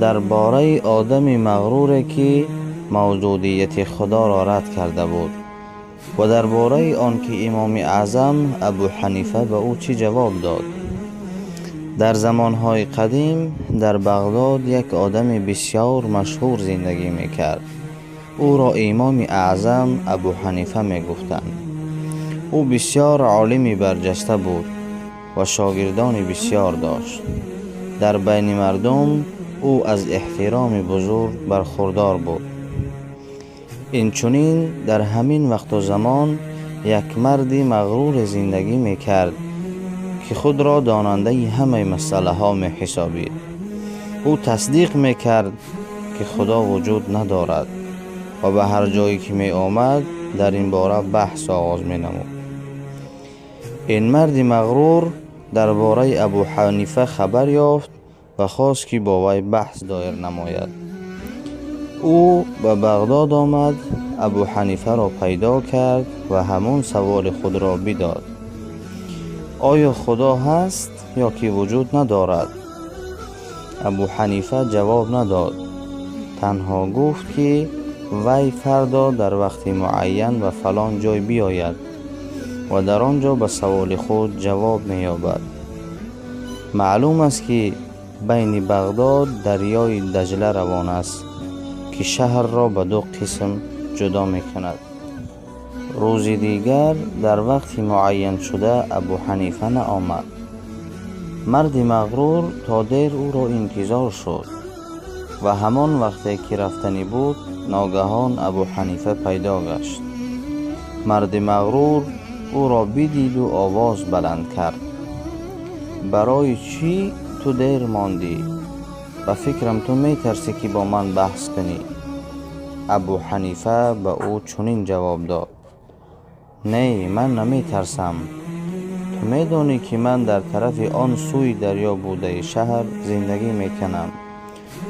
Дар бораи одами мағруре, ки мавҷудияти Худоро рад карда буд, ва дар бораи он ки Имоми Аъзам Абу Ҳанифа ба ӯ чӣ ҷавоб дод. Дар замонҳои қадим дар Бағдод як одами бисёр машҳур зиндагӣ мекард. Ӯро Имоми Аъзам Абу Ҳанифа мегуфтанд. Ӯ бисёр олими барҷаста буд ва шогирдони бисёр дошт. Дар байни мардум ӯ аз эҳтироми бузург бархурдор буд. Инчунин дар ҳамин вақту замон як марди мағруре зиндагӣ мекард, ки худро донандаи ҳамаи масъалаҳо меҳисобид. Ӯ тасдиқ мекард, ки Худо вуҷуд надорад, ва ба ҳар ҷое ки меомад, дар ин бора баҳс оғоз менамуд. Ин марди мағрур дар бораи Абу Ҳанифа хабар ёфт ва хост, ки бо вай баҳс доир намояд. Ӯ ба Бағдод омад, Абу Ҳанифаро пайдо кард ва ҳамон саволи худро бидод: «Оё Худо ҳаст ё ки вуҷуд надорад?» Абу Ҳанифа ҷавоб надод, танҳо гуфт, ки вай фардо дар вақти муайян ба фалон ҷой биёяд ва дар он ҷо ба саволи худ ҷавоб меёбад. Маълум аст, ки байни Бағдод дарёи Даҷла равон аст, ки шаҳрро ба ду қисм ҷудо мекунад. Рӯзи дигар дар вақти муайяншуда Абу Ҳанифа наомад. Марди мағрур то дер ӯро интизор шуд ва ҳамон вақте ки рафтанӣ буд, ногаҳон Абу Ҳанифа пайдо гашт. Марди мағрур ӯро бидиду овоз баланд кард: «Барои чӣ ту дер мондӣ? Ба фикрам, ту метарсӣ, ки бо ман баҳс кунӣ». Абу Ҳанифа ба ӯ чунин ҷавоб дод: «Не, ман наметарсам. Ту медонӣ, ки ман дар тарафи он сӯи дарё будаи шаҳр зиндагӣ мекунам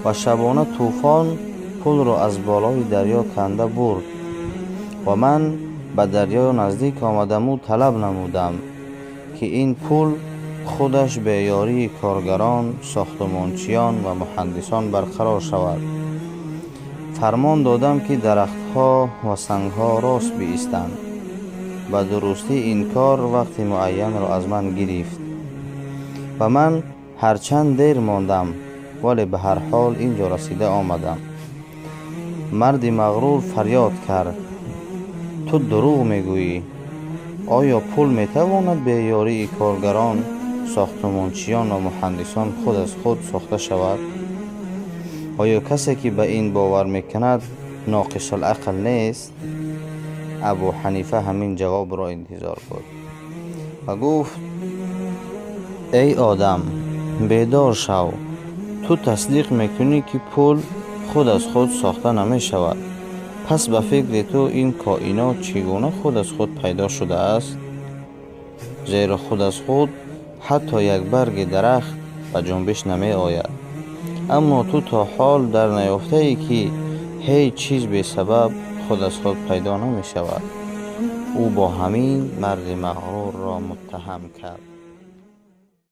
ва шабона тӯфон пулро аз болои дарё канда бурд ва ман ба дарё наздик омадаму талаб намудам, ки ин пул худаш бе ёрии коргарон, сохтумончиён ва муҳандисон барқарор шавад. Фармон додам, ки дарахтҳо ва сангҳо рост биистанд. Ба дурустӣ, ин кор вақти муайянро аз ман гирифт ва ман ҳарчанд дер мондам, вале ба ҳар ҳол ин ҷо расида омадам». Марди мағрур фарёд кард: «Ту дурӯғ мегӯӣ! Оё пул метавонад бе ёрии коргарон, сохтумончиён ва муҳандисон худ аз худ сохта шавад? Оё касе, ки ба ин бовар мекунад, ноқисулақл нест?» Абу Ҳанифа ҳамин ҷавобро интизор буд ва гуфт: «Эй одам, бедор шав! Ту тасдиқ мекунӣ, ки пул худ аз худ сохта намешавад. Пас ба фикри ту, ин коинот чӣ гуна худ аз худ пайдо шудааст? Зеро худ аз худ ҳатто як барги дарахт ба ҷунбиш намеояд. Аммо ту то ҳол дар наёфтаӣ, ки ҳеҷ чиз бесабаб худ аз худ пайдо намешавад». Ӯ бо ҳамин марди мағрурро муттаҳам кард.